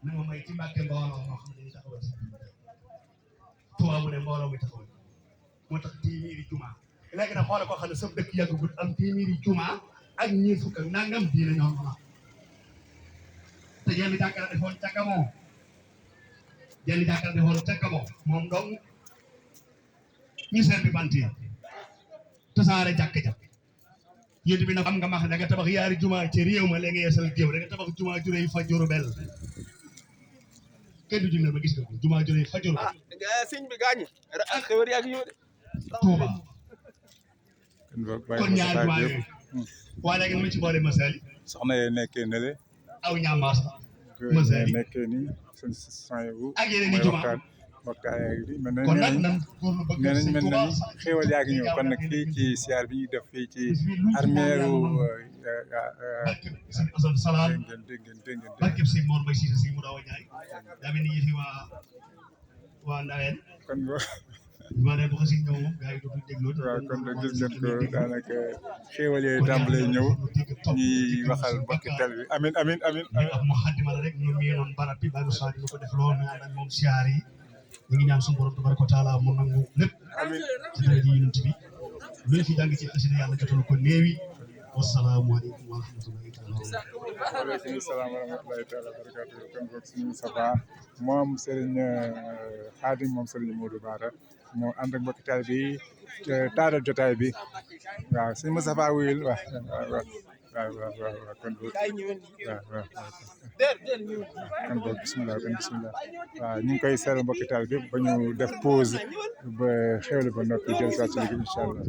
na ma may ci Mbàkke mbooloo moo xam ne dañuy taxawal si Tuubaa mu ne mbooloo muy taxawal moo tax téeméeri jumaa léegi nag xoolal koo xam ne sa dëkk yàggagul am téeméeri jumaa ak ñeent fukk ak nangam diine ñoom ma te jenn jàkka la defoon ca Gabon jenn jàkka la defoon ca Gabon moom dong ñu seet bi bant ya tasaare jàkk-jàkk yéen bi nag am nga max da nga tabax yaari jumaa ci réew ma léegi yeesal géew da nga tabax jumaa juré yi fa Jurbel kenn du jumne ba gis nga ko jumaa juré yi fa Jurbel sëñ bi gaañi ak xewar yaa ngi ñëw de Touba kon ñaar jumaa yooyu waaye léegi mu ci boole Masali soxna yee nekkee ne le aw ñaambaas Masali nekkee ni seen soin bu ak yeneen i jumaa waxtaan bi mel na kon nag nan góorlu bëgg nee nañ mel na ni xéewal yaa ngi ñëw kon nag fii ci siyaar bi ñuy def fii ci armeeru sëñ Assane Salaan dégg ngeen barkeb sëñ Mor Mbaye Cissé sëñ Mourawa Ndiaye daa mel ni yëfi waa Ndaween kon maa ne bu xasi ñëw moom gars yi dootuñ dégloo waaw kon nag gis ngeen ko daanaka xéewal yooyu tàmbalee ñëw ñuy waxal mbokki tel bi amin amin amin ñu ab mu xaddima la rek ñu miinoon barab bi Baye Sadi ñu ko def loolu ñu ànd ak moom siyaar yi ñu ngi ñaan suñu borom tabaraka wa taala mu nangu lépp amin ci dara ji yonent bi luñ fi jàng ci xasida yàlla jotal ko néewi wasalaamu aleykum wa rahmatullahi taala waaleykum salaam wa rahmatullahi taala wa barakatuh kon boog suñu Moustapha moom Serigne Khadim moom Serigne Modou Bara moo ànd ak mbokki taal bi taaral jotaay bi waaw suñu Moustapha wuyul waaw kon boog kon boog bisimilah waaw ñu ngi koy seetlu mbokki taal bi ba ñu def pause ba xewle ba noppi jël saa ci liggéey incha allah